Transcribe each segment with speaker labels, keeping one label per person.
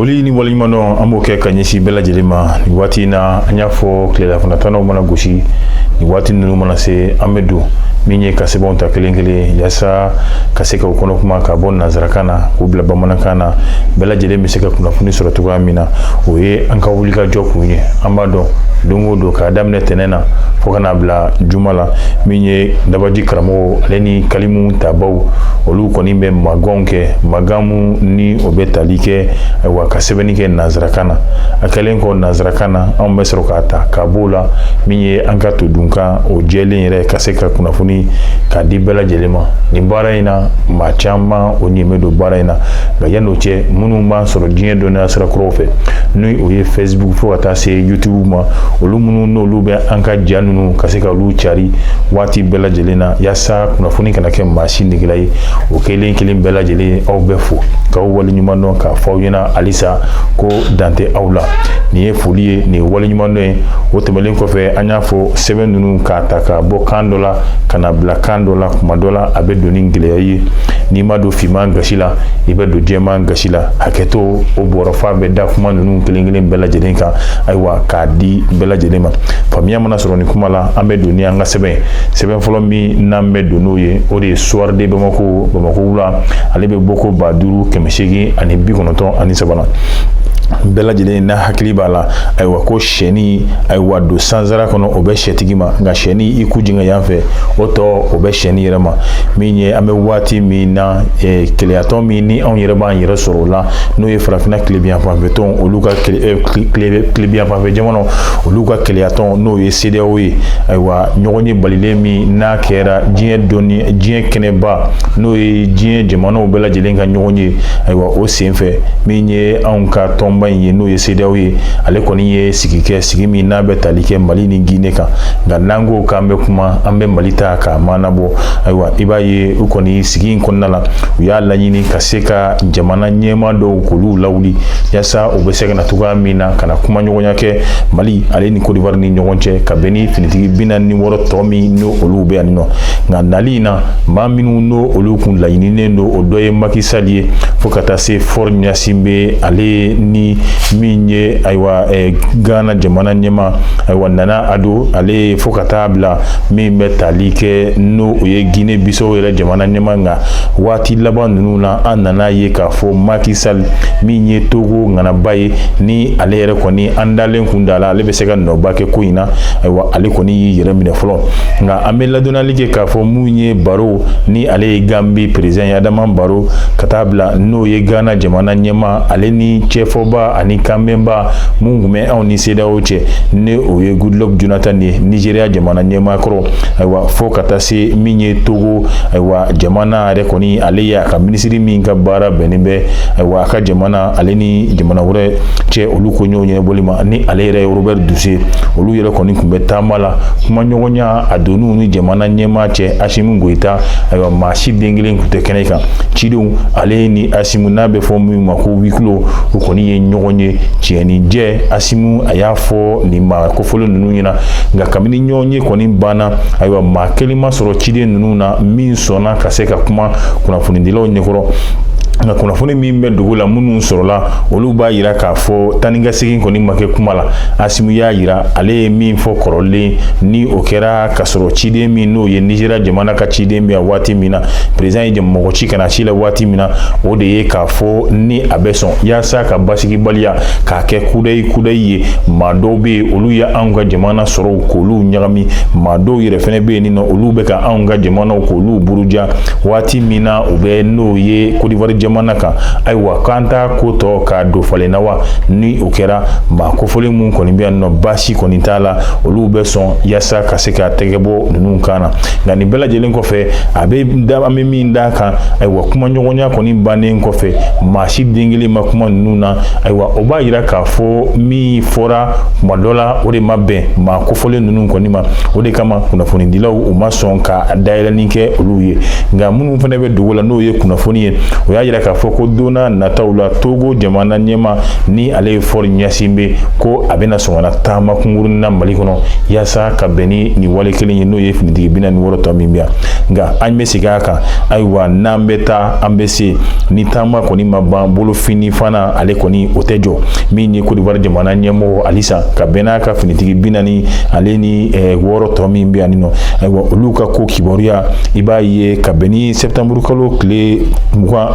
Speaker 1: Foli ni waleɲumandɔn, an b'o kɛ ka ɲɛsin bɛɛ lajɛlen ma nin waati in na. An y'a fɔ, tilelafana tannaw mana gosi, nin waati ninnu mana se, an bɛ don min ye ka sɛbɛnw ta kelen kelen yaasa ka se ka u kɔnɔ kuma ka bɔ nanzarakan na k'u bila bamanankan na, bɛɛ lajɛlen bɛ se ka kunnafoni sɔrɔ cogoya min na. O ye an ka wulikajɔ kun ye. An b'a dɔn, don o don, k'a daminɛ tɛnɛn na fo ka n'a bila juma la, min ye dabaji karamɔgɔ ale ni kalimu tabaw, olu kɔni bɛ maganw kɛ, magan mun ni o bɛ tali kɛ, ayiwa, ka sɛbɛnni kɛ nanzarakan na. A kɛlen kɔ nanzarakan na, anw bɛ sɔrɔ k'a ta ka b'o la, min ye an ka todunkan, o jɛlen yɛrɛ, ka se ka kunnafoni k'a di bɛɛ lajɛlen ma. Nin baara in na, maa caman o ɲɛ bɛ don baara in na. Nka yan'o cɛ, minnu b'an sɔrɔ diɲɛ dɔnniya sira kuraw fɛ, ni o ye Facebook fo ka taa se YouTube ma, olu minnu n'olu bɛ an ka ja ninnu ka se ka olu cari waati bɛɛ lajɛlen na, yaasa kunnafoni kana kɛ maa si negela ye, o kelen kelen bɛɛ lajɛlen, aw bɛɛ fo k'aw waleɲuman dɔn, k'a fɔ aw ɲɛna halisa ko dan tɛ aw la. Nin ye foli ye, nin ye waleɲuman dɔn ye. O tɛmɛnen kɔfɛ, an y'a fɔ, sɛbɛn ninnu k'a ta k'a bɔ kan dɔ la ka na bila kan dɔ la, kuma dɔ la a bɛ don ni gɛlɛya ye. N'i ma don finman gasi la, i bɛ don jɛman gasi la. Hakɛto, o bɔrɔfa bɛ da kuma ninnu kelen kelen bɛɛ lajɛlen kan, ayiwa, k'a di bɛɛ lajɛlen ma. Faamuya mana sɔrɔ nin kuma la, an bɛ don ni an ka sɛbɛn. Sɛbɛn fɔlɔ min n'an bɛ don n'o ye, o de ye Soir de Bamako, Bamako wula. Ale bɛ bɔ ko 5893 na. Bɛɛ lajɛlen n'a hakili b'a la, ayiwa, ko sɛni, ayiwa, don sansara kɔnɔ, o bɛ sɛtigi ma, nka sɛni i ku jigin yan fɛ, o tɔ o bɛ sɛni yɛrɛ ma. Min ye an bɛ waati min na, kɛlɛyatɔn min ni anw yɛrɛ b'an yɛrɛ sɔrɔ o la, n'o ye farafinna tilebiyanfanfɛtɔn, olu ka tilebiyanfanfɛ jamanaw, olu ka kɛlɛyatɔn, n'o ye CEDEAO ye, ayiwa, ɲɔgɔn ye balilen min n'a kɛra diɲɛ dɔnni, diɲɛ kɛnɛba, n'o ye diɲɛ jamanaw bɛɛ lajɛlen ka ɲɔgɔn ye, ayiwa, o senfɛ, min ye anw ka tɔnba in ye, n'o ye CEDEAO ye, ale kɔni ye sigi kɛ, sigi min n'a bɛ tali kɛ Mali ni Guinée kan. Nka n'an ko k'an bɛ kuma, an bɛ Mali ta k'a maanabɔ, ayiwa, i b'a ye u kɔni sigi in kɔnɔna la, u y'a laɲini ka se ka jamana ɲɛmaa dɔw k'olu lawuli, yaasa u bɛ se ka na cogoya min na ka na kumaɲɔgɔnya kɛ Mali ale ni Côte d'Ivoire ni ɲɔgɔn cɛ, ka bɛn ni finitigi 46 tɔ min n'o olu bɛ yan nɔ. Nka nali in na, maa minnu n'o olu kun laɲininen don, o dɔ ye Macky Sall ye, fo ka taa se Faure Gnassingbé, ale ni min ye, ayiwa, Ghana jamana ɲɛmaa, ayiwa, Nana Addo, ale, fo ka taa bila min bɛ tali kɛ, n'o o ye Guinée Bissau yɛrɛ jamana ɲɛmaa. Nka waati laban ninnu na, an nana ye k'a fɔ Macky Sall min ye Togo ŋanaba ye, ni ale yɛrɛ kɔni an dalen kun da la, ale bɛ se ka nɔba kɛ ko in na. Ayiwa, ale kɔni y'i yɛrɛ minɛ fɔlɔ. Nka an bɛ ladɔnnali kɛ k'a fɔ mun ye Barrow, ni ale ye Gambie président ye, Adama Barrow, ka taa bila n'o ye Ghana jamana ɲɛmaa, ale ni cɛfɔba ani kanbɛnba mun tun bɛ anw ni CEDEAO cɛ, ni o ye Goodluck Jonathan ye, Nigeria jamana ɲɛmaa kɔrɔ, ayiwa, fo ka taa se min ye Togo, ayiwa, jamana yɛrɛ kɔni, ale ye a ka minisiri min ka baara bɛnnen bɛ, ayiwa, a ka jamana ale ni jamana wɛrɛ cɛ, olu ko ɲɔgɔn ɲɛnabɔli ma, ni ale yɛrɛ ye Robert Dussey, olu yɛrɛ kɔni tun bɛ taama la. Kumaɲɔgɔnya a donn'u ni jamana ɲɛmaa cɛ, Assimi Goïta, ayiwa, maa si den kelen tun tɛ kɛnɛ kan. Cidenw ale ni Assimi, n'a bɛ fɔ min ma ko huis clos, u kɔni ye ɲɔgɔn ye tiɲɛ ni jɛ. Assimi a y'a fɔ nin maa kofɔlen ninnu ɲɛna. Nka kabini ɲɔgɔn ye kɔni banna, ayiwa, maa kelen ma sɔrɔ ciden ninnu na min sɔnna ka se ka kuma kunnafonidilaw ɲɛkɔrɔ. Nka kunnafoni min bɛ dugu la, minnu sɔrɔla, olu b'a yira k'a fɔ taa ni ka segin kɔni ma kɛ kuma la. Assimi y'a yira, ale ye min fɔ kɔrɔlen, ni o kɛra ka sɔrɔ ciden min n'o ye Nizeriya jamana ka ciden bɛ yan waati min na, président ye mɔgɔ ci ka na ci la waati min na, o de ye k'a fɔ ni a bɛ sɔn yaasa ka basigibaliya k'a kɛ kudayi kudayi ye. Maa dɔw bɛ yen, olu ye anw ka jamana sɔrɔw k'olu ɲagami. Maa dɔw yɛrɛ fɛnɛ bɛ yen nɔ, olu bɛ ka anw ka jamanaw k'olu buruja waati min na u bɛ, n'o ye Côte d'Ivoire jamana kan. Ayiwa, k'an t'a ko tɔ k'a don falen na wa? Ni o kɛra, maa kofɔlen mun kɔni bɛ yan nɔ, baasi kɔni t'a la, olu bɛ sɔn yaasa ka se ka tɛgɛ bɔ ninnu kan na. Nka nin bɛɛ lajɛlen kɔfɛ, a bɛ da, an bɛ min d'a kan, ayiwa, kumaɲɔgɔnya kɔni bannen kɔfɛ, maa si den kelen ma kuma ninnu na. Ayiwa, o b'a yira k'a fɔ min fɔra kuma dɔ la, o de ma bɛn maa kofɔlen ninnu kɔni ma. O de kama kunnafonidilaw u ma sɔn ka dayɛlɛnni kɛ olu ye. Nka minnu fana bɛ dugu la, n'o ye kunnafoni ye, o y'a yira. yira k'a fɔ ko don na nataw la, Togo jamana ɲɛmaa, ni ale ye Faure Gnassingbé, ko a bɛna sɔn ka na taama kunkurunin na Mali kɔnɔ, yaasa ka bɛn ni nin wale kelen ye, n'o ye finitigi 46 tɔ min bɛ yan. Nka an bɛ segin a kan, ayiwa, n'an bɛ taa, an bɛ se ni taama kɔni ma ban bolofini fana, ale kɔni o tɛ jɔ. Min ye Côte d'Ivoire jamana ɲɛmɔgɔ halisa, ka bɛn n'a ka finitigi 46 tɔ min bɛ yan nɔ, ayiwa, olu ka ko kibaruya, i b'a ye ka bɛn ni septembre kalo tile 26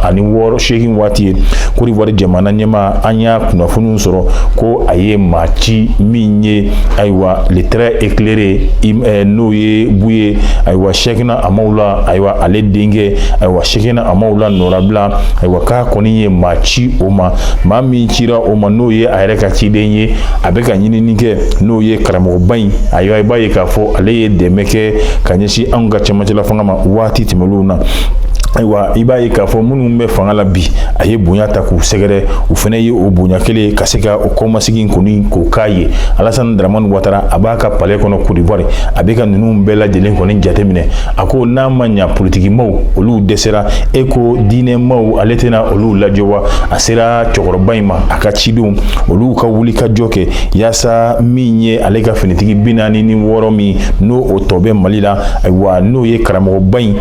Speaker 1: 8 waati ye, Côte d'Ivoire jamana ɲɛmaa, an y'a kunnafoniw sɔrɔ ko a ye maa ci min ye, ayiwa, le très éclairé, n'o ye Buye, ayiwa, Cheickna Hamalaye, ayiwa, ale denkɛ, ayiwa, Cheickna Hamalaye nɔrabila, ayiwa, k'a kɔni ye maa ci o ma. Maa min cira o ma, n'o ye a yɛrɛ ka ciden ye, a bɛ ka ɲinini kɛ, n'o ye karamɔgɔba in. Ayiwa, i b'a ye k'a fɔ ale ye dɛmɛ kɛ ka ɲɛsin anw ka cɛmancɛla fanga ma waati tɛmɛnlenw na. Ayiwa, i b'a ye k'a fɔ minnu bɛ fanga la bi, a ye bonya ta k'u sɛgɛrɛ, u fana ye o bonya kelen ka se ka o kɔmasegin kɔni k'o k'a ye. Alassane Dramane Ouattara, a b'a ka palais kɔnɔ Côte d'Ivoire, a bɛ ka ninnu bɛɛ lajɛlen kɔni jateminɛ. A ko n'a ma ɲa politikimaw olu dɛsɛra, e ko diinɛmaw, ale tɛna olu lajɔ wa? A sera cɛkɔrɔba in ma, a ka cidenw olu ka wuli ka jɔ kɛ, yaasa min ye ale ka finitigi 46 min n'o o tɔ bɛ Mali la, ayiwa, n'o ye karamɔgɔba in,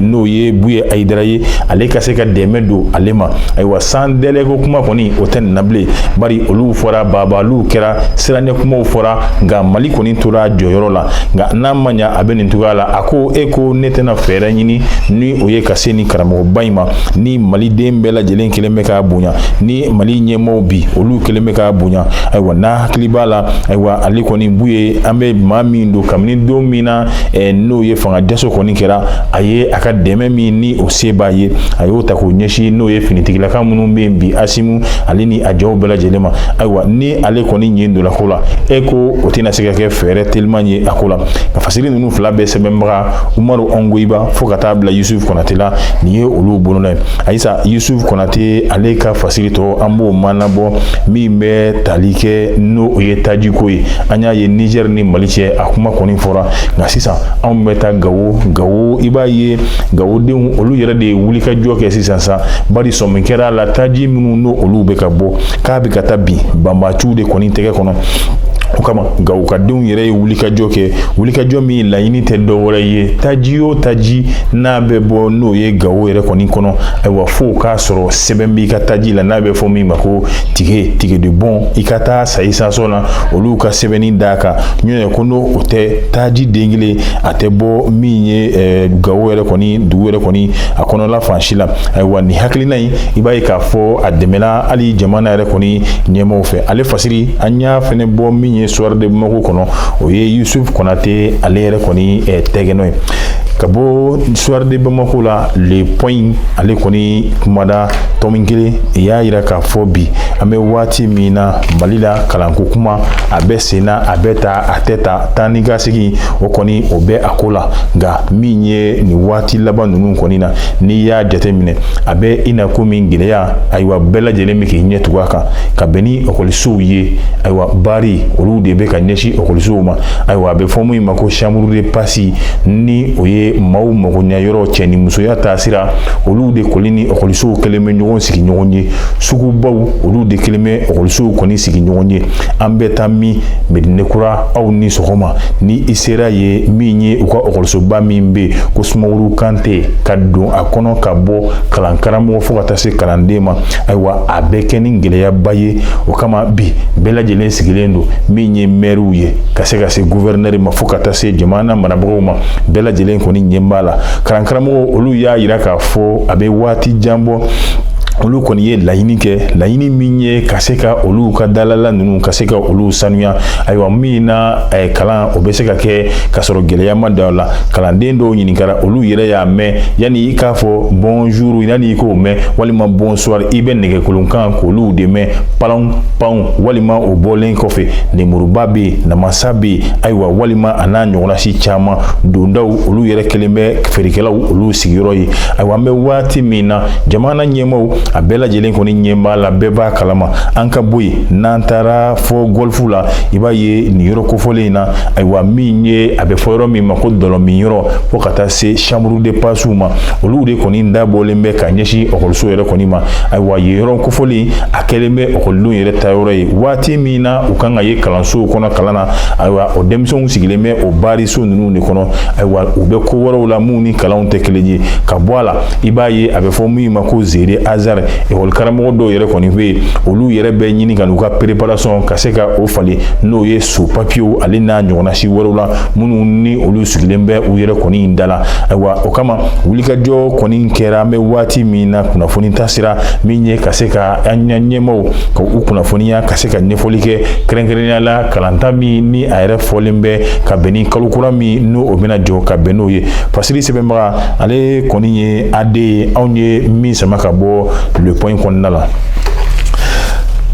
Speaker 1: n'o ye Buye Hayidara ye, ale ka se ka dɛmɛ don ale ma. Ayiwa, sans délai ko kuma kɔni, o tɛ nin na bilen, bari olu fɔra, babaliw kɛra, siranɲɛ kumaw fɔra, nka Mali kɔni tora jɔyɔrɔ la. Nka n'a ma ɲa a bɛ nin cogoya la, a ko e ko ne tɛna fɛɛrɛ ɲini ni o ye ka se nin karamɔgɔba in ma, ni maliden bɛɛ lajɛlen kelen bɛ k'a bonya, ni Mali ɲɛmaaw bi olu kelen bɛ k'a bonya. Ayiwa, n'a hakili b'a la, ayiwa, ale kɔni Buye, an bɛ maa min don, kabini don min na n'o ye fanga jaso kɔni kɛra, a ye a ka dɛmɛ min ni o se b'a ye, a y'o ta k'o ɲɛsin, n'o ye finitigilaka minnu bɛ yen bi, Asimu ale ni a jɔw bɛɛ lajɛlen ma. Ayiwa, ni ale kɔni ɲin donna ko la, e ko o tɛna se ka kɛ fɛɛrɛ teliman ye a ko la. Ka fasiri ninnu fila bɛɛ sɛbɛnbaga, Umaru Ongoyiba fo ka taa bila Yusuf Konate la, nin ye olu bolona ye. Ayisa, Yusuf Konate ale ka fasiri tɔ, an b'o manabɔ min bɛ tali kɛ, n'o o ye tajiko ye. An y'a ye Niger ni Mali cɛ, a kuma kɔni fɔra, nka sisan anw bɛ taa Gawo. Gawo, i b'a ye Gawodenw olu yɛrɛ de ye wulikajɔ kɛ sisan sa, bari sɔmi kɛra a la, taji minnu n'o olu bɛ ka bɔ, k'a bɛ ka taa bin banbaciw de kɔni tɛgɛ kɔnɔ. O kama Gawo ka denw yɛrɛ ye wulikajɔ kɛ, wulikajɔ min laɲini tɛ dɔwɛrɛ ye, taji o taji n'a bɛ bɔ, n'o ye Gawo yɛrɛ kɔni kɔnɔ, ayiwa, fo k'a sɔrɔ sɛbɛn b'i ka taji la, n'a bɛ fɔ min ma ko ticket de bon, i ka taa sayi station na, olu ka sɛbɛnni d'a kan. Ɲɔntɛ ko n'o o tɛ, taji den kelen a tɛ bɔ min ye Gawo yɛrɛ kɔni dugu yɛrɛ kɔni a kɔnɔla fan si la. Ayiwa, nin hakilina in, i b'a ye k'a fɔ a dɛmɛna hali jamana yɛrɛ kɔni ɲɛmaaw fɛ. Ale fasiri, an y'a fɛnɛ bɔ min ye Soir de Bamako kɔnɔ, o ye Yusuf Konate ale yɛrɛ kɔni tɛgɛnɔ ye. Ka bɔ Soir de Bamako la, Le Point ale kɔni kumada tɔmi kelen y'a yira k'a fɔ bi, an bɛ waati min na Mali la, kalanko kuma a bɛ sen na, a bɛ ta, a tɛ ta, taa ni ka segin, o kɔni o bɛ a ko la. Nka min ye nin waati laban ninnu kɔni na, n'i y'a jateminɛ, a bɛ i na ko min gɛlɛya, ayiwa, bɛɛ lajɛlen bɛ k'i ɲɛ tugu a kan, ka bɛn ni ekɔlisow ye. Ayiwa, baari olu de bɛ ka ɲɛsin ekɔlisow ma. Ayiwa, a bɛ fɔ min ma ko chambre de passe, ni o ye maaw magoɲɛ yɔrɔ, cɛ ni musoya taasira, olu de kɔni ni ekɔlisow kɛlen bɛ ɲɔgɔn sigi ɲɔgɔn ye. Sugubaw, olu de kɛlen bɛ ekɔlisow kɔni sigi ɲɔgɔn ye. An bɛ taa min Medinekura, aw ni sɔgɔma, ni i sera ye min ye u ka ekɔlisoba min bɛ yen ko Sumaworo Kante, ka don a kɔnɔ ka bɔ kalan karamɔgɔ fo ka taa se kalanden ma, ayiwa, a bɛ kɛ ni gɛlɛyaba ye. O kama bi, bɛɛ lajɛlen sigilen don, min ye mɛriw ye, ka se ka se guvɛrinɛri ma fo ka taa se jamana marabagaw ma, bɛɛ lajɛlen kɔni ɲɛ b'a la. Kalan karamɔgɔ olu y'a yira k'a fɔ a bɛ waati jan bɔ, olu kɔni ye laɲini kɛ, laɲini min ye ka se ka olu ka dalala ninnu, ka se ka olu sanuya. Ayiwa, min na kalan o bɛ se ka kɛ ka sɔrɔ gɛlɛya ma da la. Kalanden dɔw ɲininkara, olu yɛrɛ y'a mɛn, yanni i k'a fɔ bonjour, yanni i k'o mɛn walima bonsoir, i bɛ nɛgɛkolonkan k'olu de mɛn, palan pan, walima o bɔlen kɔfɛ, lemuruba bɛ yen, namasa bɛ yen, ayiwa, walima a n'a ɲɔgɔnna si caman dondaw, olu yɛrɛ kɛlen bɛ feerekɛlaw olu sigiyɔrɔ ye. Ayiwa, an bɛ waati min na, jamana ɲɛmaaw A bɛɛ lajɛlen kɔni ɲɛ b'a la, bɛɛ b'a kalama. An ka bɔ yen, n'an taara fɔ gɔlifu la, i b'a ye nin yɔrɔ kofɔlen in na, ayiwa, min ye a bɛ fɔ yɔrɔ min ma ko dɔlɔmin yɔrɔ, fo ka taa se chambre de passe ma, olu de kɔni dabɔlen bɛ ka ɲɛsin ɔkɔliso yɛrɛ kɔni ma. Ayiwa, yen yɔrɔ kofɔlen, a kɛlen bɛ ɔkɔlidenw yɛrɛ ta yɔrɔ ye. Waati min na u kan ka ye kalansow kɔnɔ kalan na, ayiwa, o denmisɛnw sigilen bɛ o baariso ninnu de kɔnɔ. Ayiwa, u bɛ ko wɛrɛw la minnu ni kalanw tɛ kelen ye. Ka bɔ a la, i b'a ye a bɛ fɔ min ma ko zere azar, ekɔli karamɔgɔ dɔw yɛrɛ kɔni bɛ yen, olu yɛrɛ bɛ ɲini ka n'u ka préparation ka se ka o falen, n'o ye so papiyew ale n'a ɲɔgɔnna si wɛrɛw la, minnu ni olu sigilen bɛ u yɛrɛ kɔni da la. Ayiwa, o kama wulikajɔ kɔni kɛra. An bɛ waati min na, kunnafoni tasira min ye ka se ka an ɲɛmaaw ka u kunnafoniya, ka se ka ɲɛfɔli kɛ, kɛrɛnkɛrɛnnenya la kalanta min ni a yɛrɛ fɔlen bɛ ka bɛn ni kalo kura min n'o o bɛna jɔ ka bɛn n'o ye. Fasiri sɛbɛnbaga, ale kɔni ye AD ye, anw ye min sama ka bɔ Le Point kɔnɔna la.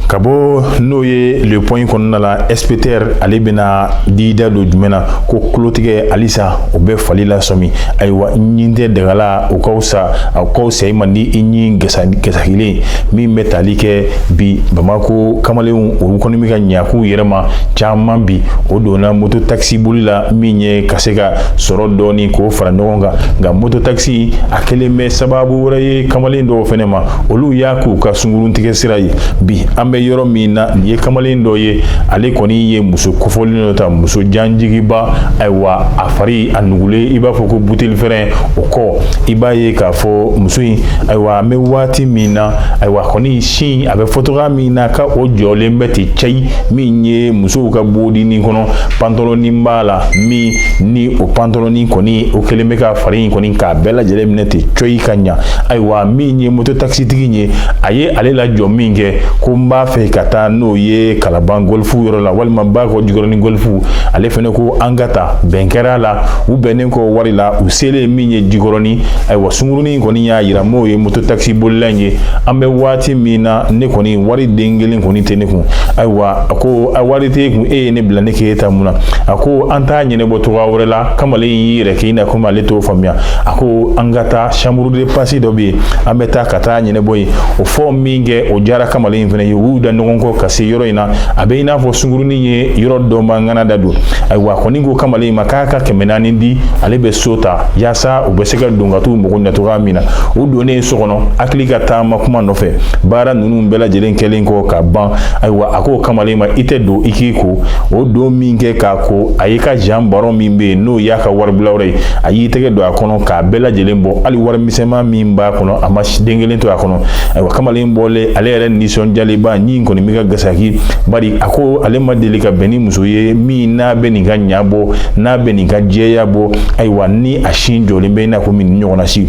Speaker 1: Ka bɔ n'o ye Le Point kɔnɔna la, SPTR ale bɛna di da don jumɛn na? Ko tulotigɛ halisa o bɛ fali la sɔmi. Ayiwa, ɲin tɛ daga la, o ka fisa, a ka fisa i ma ni i ɲin gasakilen. Min bɛ tali kɛ bi Bamako kamalenw, olu kɔni bɛ ka ɲa k'u yɛrɛ ma caman bi, o donna moto taxi boli la, min ye ka se ka sɔrɔ dɔɔni k'o fara ɲɔgɔn kan. Nka moto taxi a kɛlen bɛ sababu wɛrɛ ye kamalen dɔw fɛnɛ ma, olu y'a k'u ka sunguruntigɛ sira ye. Bi an bɛ yɔrɔ min na, nin ye kamalen dɔ ye, ale kɔni ye muso kofɔlen dɔ ta, muso janjigiba. Ayiwa, a fari a nugulen, i b'a fɔ ko buteli fɛrɛn. O kɔ, i b'a ye k'a fɔ muso in, ayiwa, an bɛ waati min na, ayiwa, kɔni sin a bɛ fɔ cogoya min na ka o jɔlen bɛ ten cayi, min ye musow ka bodinin kɔnɔ, pantɔlɔnin b'a la, min ni o pantɔlɔnin kɔni o kɛlen bɛ ka fari in kɔni k'a bɛɛ lajɛlen minɛ ten coyi ka ɲa. Ayiwa, min ye moto takisitigi ye, a ye ale lajɔ min kɛ ko n b'a fɛ ka taa n'o ye Kalaban gɔlifu yɔrɔ la, walima Bakɔ Jikɔrɔni gɔlifu, ale fɛnɛ ko an ka taa. Bɛn kɛra a la, u bɛnnen kɔ wari la, u selen min ye Jikɔrɔni, ayiwa, sungurunin kɔni y'a yira m'o ye moto takisi bolila in ye: an bɛ waati min na, ne kɔni wari den kelen kɔni tɛ ne kun. Ayiwa, a ko a wari tɛ e kun, e ye ne bila ne k'e ta mun na? A ko an t'a ɲɛnabɔ cogoya wɛrɛ la. Kamalen y'i yɛrɛ kɛ i n'a komi ale t'o faamuya. A ko an ka taa chambre de passe dɔ bɛ yen, an bɛ taa ka taa ɲɛnabɔ yen. O fɔ min kɛ, o diyara kamalen in fana ye. U y'u da ɲɔgɔn kɔ ka se yɔrɔ in na, a bɛ i n'a fɔ sungurunin ye yɔrɔ dɔ ma ŋana da don. Ayiwa, a kɔni ko kamalen ma k'a ka 400 di, ale bɛ so ta yaasa u bɛ se ka don ka t'u mago ɲɛ cogoya min na. U donnen so kɔnɔ, hakili ka taama kuma nɔfɛ, baara ninnu bɛɛ lajɛlen kɛlen kɔ ka ban, ayiwa, a ko kamalen ma i tɛ don i k'i ko. O don min kɛ k'a ko, a y'i ka jan barɔ min bɛ yen, n'o y'a ka waribila yɔrɔ ye, a y'i tɛgɛ don a kɔnɔ k'a bɛɛ lajɛlen bɔ, hali wari misɛnman min b'a kɔnɔ, a ma den kelen to a kɔnɔ. Ayiwa, kamalen bɔlen, ale yɛrɛ nisɔndiyalenba, ɲin kɔni bɛ ka gasaki, bari a ko ale ma deli ka bɛn ni muso ye min n'a bɛ nin ka ɲa bɔ, n'a bɛ nin ka jɛya bɔ. Ayiwa, ni a sin jɔlen bɛ i n'a fɔ min ɲɔgɔnna si.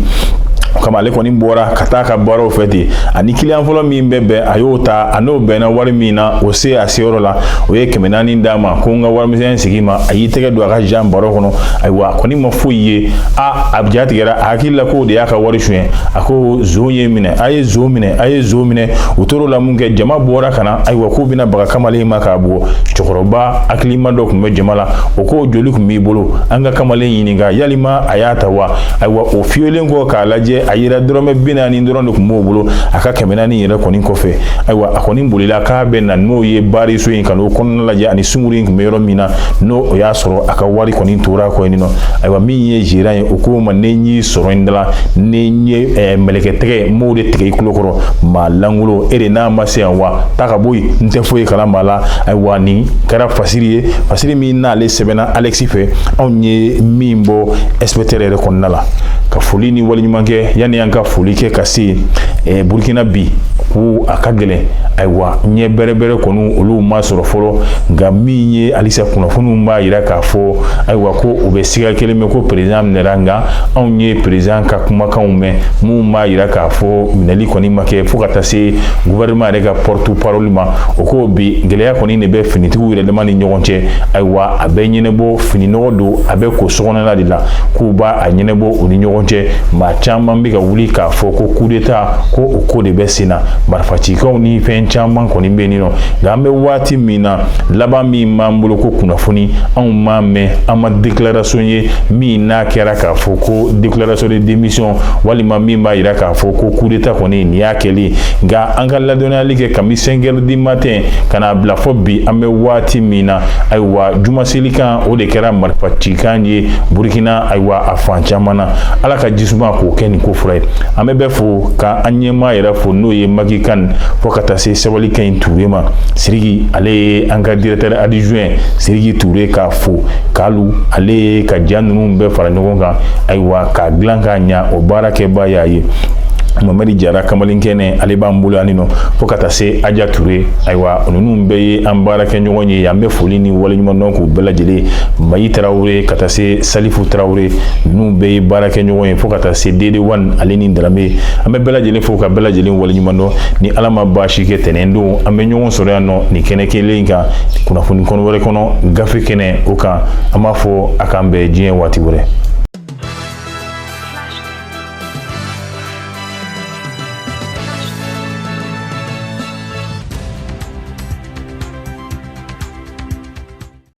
Speaker 1: O kama ale kɔni bɔra ka taa ka baaraw fɛ ten. Ani kiliyan fɔlɔ min bɛ bɛn, a y'o ta, a n'o bɛnna wari min na, o se a seyɔrɔ la, o ye 400 d'a ma ko n ka warimisɛn sigi ma. A y'i tɛgɛ don a ka jan baro kɔnɔ, ayiwa, a kɔni ma foyi ye. A ja tigɛra, a hakili la k'o de y'a ka wari suɲɛ. A ko zon ye minɛ, a ye zon minɛ, a ye zon minɛ. U tor'o la mun kɛ, jama bɔra ka na. Ayiwa, k'u bɛna baga kamalen ma k'a bugɔ. Cɛkɔrɔba hakilima dɔ tun bɛ jama la, o ko joli tun b'i bolo, an ka kamalen ɲininka yalima a y'a ta wa? Ayiwa, o fiyelen kɔ k'a lajɛ, a yira dɔrɔmɛ 40 dɔrɔn de tun b'o bolo a ka 400 yɛrɛ kɔni kɔfɛ. Ayiwa, a kɔni bolila k'a bɛ na n'o ye baariso in ka n'o kɔnɔna lajɛ ani sunguru in tun bɛ yɔrɔ min na, n'o o y'a sɔrɔ a ka wari kɔni tora kɔ yen nɔ. Ayiwa, min ye gérant ye, o k'o ma ne y'i sɔrɔ in da la, ne ye mɛlɛkɛ tɛgɛ m'o de tigɛ i tulo kɔrɔ, maa lankolon e de n'a ma se yan wa, taa ka bɔ yen, n tɛ foyi kalama la. Ayiwa, nin kɛra fasiri ye, fasiri min n'ale sɛbɛnna Alexis fɛ, anw ye min bɔ SPTR yɛrɛ kɔnɔna la. Ka foli ni waleɲuman kɛ, yanni an ka foli kɛ ka se Burkina bi, ko a ka gɛlɛn. Ayiwa, ɲɛ bɛrɛbɛrɛ kɔni olu ma sɔrɔ fɔlɔ, nka min ye halisa kunnafoniw b'a yira k'a fɔ, ayiwa, ko o bɛ siga kelen bɛ ko président minɛra. Nka anw ye président ka kumakanw mɛn mun b'a yira k'a fɔ minɛli kɔni ma kɛ, fo ka taa se gouvernement yɛrɛ ka porte parole ma, o ko bi gɛlɛya kɔni de bɛ finitigiw yɛrɛ dama ni ɲɔgɔn cɛ. Ayiwa, a bɛ ɲɛnabɔ, fini nɔgɔ don, a bɛ ko sokɔnɔla de la, k'u b'a a ɲɛnabɔ u ni ɲɔgɔn cɛ. Maa caman caman bɛ ka wuli k'a fɔ ko coup d'état ko o ko de bɛ sen na, marifacikanw ni fɛn caman kɔni bɛ yen nɔ. Nka an bɛ waati min na, laban min b'an bolo ko kunnafoni, anw m'a mɛn, an ma déclaration ye min n'a kɛra k'a fɔ ko déclaration de démission walima min b'a yira k'a fɔ ko coup d'état kɔni nin y'a kɛli. Nka an ka ladɔnniyali kɛ kabi 5 heures du matin ka n'a bila fɔ bi an bɛ waati min na, ayiwa, jumaselikan o de kɛra marifacikan ye Burukina, ayiwa, a fan caman na. Ala ka jisuma k'o kɛ nin ko fura ye. An bɛ bɛɛ fo ka an ɲɛmaa yɛrɛ fo, n'o ye Maki Kan, fo ka taa se Sabali Kaɲi Ture ma. Siriki, ale ye an ka directeur adjoint Siriki Ture, k'a fo k'alu ale ye ka ja ninnu bɛɛ fara ɲɔgɔn kan, ayiwa, k'a dilan k'a ɲa, o baarakɛba y'a ye. Mamadi Jara kamalen kɛnɛ, ale b'an bolo yan nɔ, fo ka taa se Aja Ture. Ayiwa, ninnu bɛɛ ye an baarakɛ ɲɔgɔn ye. An bɛ foli ni waleɲuman dɔn k'u bɛɛ lajɛlen. Mayi Tarawele ka taa se Salifu Tarawele, ninnu bɛɛ ye baarakɛ ɲɔgɔn ye, fo ka taa se Dede Wan ale ni Darame. An bɛ bɛɛ lajɛlen fo ka bɛɛ lajɛlen waleɲuman dɔn. Ni Ala ma baasi kɛ, tɛnɛn don an bɛ ɲɔgɔn sɔrɔ yan nɔ nin kɛnɛ kelen in kan, kunnafoni kɔnɔ wɛrɛ kɔnɔ, gafe kɛnɛ o kan. An b'a fɔ a k'an bɛn diɲɛ waati wɛrɛ.